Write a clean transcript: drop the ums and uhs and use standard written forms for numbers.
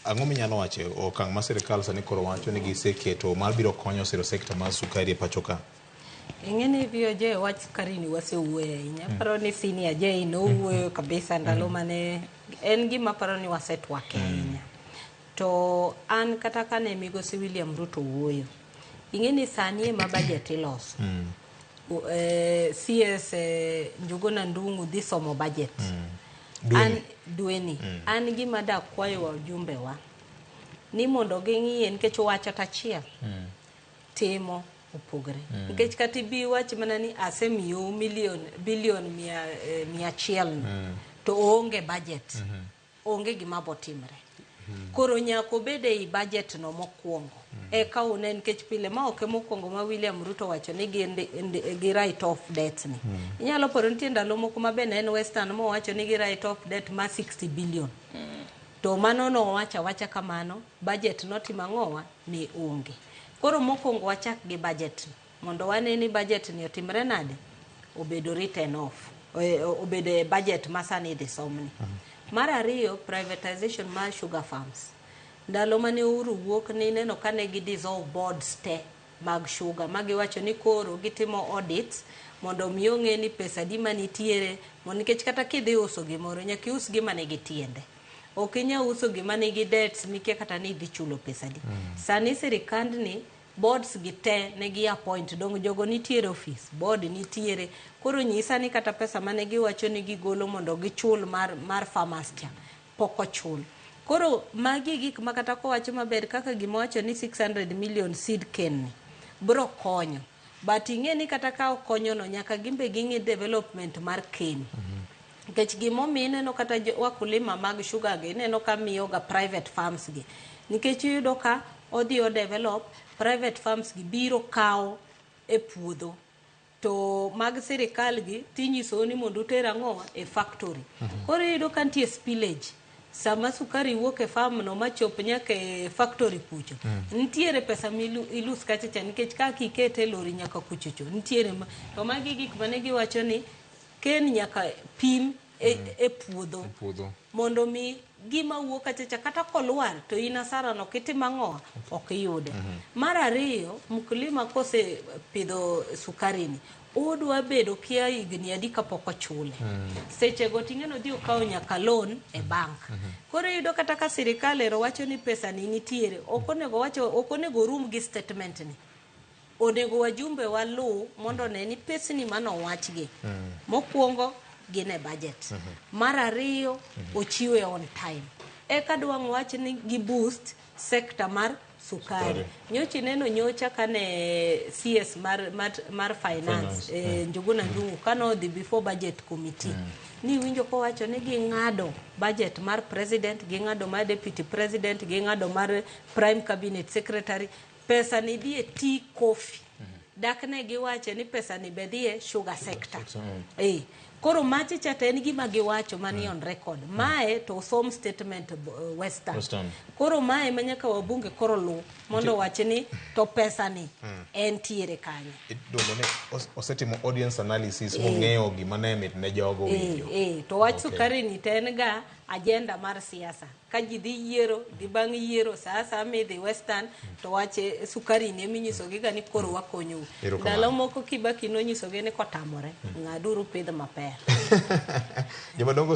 Ang'o minyalo wacho e okang' ma sirkal sani koro wacho ni giseketo mar biro konyo siro sekta mar sukari e pacho ka? Ing'e ni VOJ wach sukari ni wasewuoye ahinya. Aparo ni senior J nowuoyo kabisa ndalo mane en gima aparo ni wasetwake ahinya. To an kata kane migosi William Ruto wuoyo, ing'e ni sani ema budget iloso. CS Njuguna Ndung'u dhi somo budget. Dweni. An dweni. An gima da kwayo wajumbe wa ni mondo ging'iye nikech wacho to achiel. Timo opogore. Nikech kata ibi iwach mana ni asemiyou milion bilion 100 no, to oonge budget. Onge gima botimre. Koro nyaka obed ei budget no mokwongo. Eka une nikech pile ma ok e mokwongo ma William Ruto wacho ni gi write off debt ni. Inyalo paro nitie ndalo moko ma be ne en Western mowacho ni gi write off debt ma 60 billion. To mano nowacho awacha kamano, budget notimo ang'owa ne onge. Koro mokwongo wachak gi budget ni mondo wane ni budget ni otimre nade, obedo written off, obedo e budget ma sani idhi somni. Mar ariyo, privatization mar sugar farms. Ndalo mane Uhuru wuok ni ineno kane gi dissolve boards te mag sugar ma giwacho ni koro gitimo audits mondo mi ong'e ni pesa adi manitiere mondo nikech kata kidhi uso gimoro nyaka ius gima nigi tiende. Ok inyal uso gima nigi debts mikia kata ni idhi chulo pesa adi. Sani sirikandni boards gi te negi appoint dong jogo nitiere office board nitiere koro nyisa ni kata pesa mane giwacho ni gigolo mondo gichul mar farmers cha pok ochul. Koro magi gik ma kata kowacho maber kaka gima wacho ni 600 million seed cane ni bro konyo. But ing'e ni kata ka okonyo no nyaka gimbe ging'i development mar cane. Nikech gimomiyo ineno kata wakulima mag sugar gi ineno ka miyo ga private farms gi. Nikech iyudo ka odhi o develop private farms gi biro kawo e puodho. To mag sirikal gi tinyisou ni mondo uter ang'o e factory. Koro iyudo ka nitie spillage. Sama sukari wuok e farm no machop nyaka e factory kucho. Nitiere pesa milus kacha cha nikech kaka ikete e lori nyaka kuchocho. Nitiere ma, to magi gik mane giwacho ni cane nyaka pim e puodho. E puodho. Mondo mi gima wuok kacha cha kata kolwar to in asara no kitimo ang'o ok iyude. Mar ariyo, mkulima kose pidho sukari ni odwa bedo kia higni adi kapok ochule. Seche go ting'eno odhi okawo nyaka loan e bank. Koro iyudo kata ka sirikal ero wacho ni pesa ni nitiere, ok onego wacho ok onego rum gi statement ni. Onego wajumbe waluw mondo one ni pesni manowachgi. Mokwongo gin e budget. Mar ariyo ochiwe on time. Eka dwang' wach ni gi boost sector mar sukari. Nyocha ineno nyocha kane CS mar finance, Finance, Njuguna Ndung'u kane odhi before budget committee. Ni winjo kowacho ni ging'ado budget mar president, ging'ado mar deputy president, ging'ado mar prime cabinet secretary. Pesa ni dhi e tea coffee. Dak ne giwache ni pesa ni be dhi e sugar sector. Koro mache cha to en gima giwacho mani on record. Mae to osom statement Western. Western. Koro mae ma nyaka wabunge koro luw mondo wach ni to pesa ni entiere kanye. Iluongo ni osetimo audience analysis mong'eyo gima ne mit ne jogo winjo. To wach sukari ni to en ga agenda mar siasa. Ka ji dhi yiero, dhi bang' yiero, sa asaya midhi Western, to wach sukari ni eminyisogi ga ni koro wakonyou. Erokamano. Ndalo moko Kibaki nonyisogi ni kotamore, ng'aduru pidh maper. Jomadongo.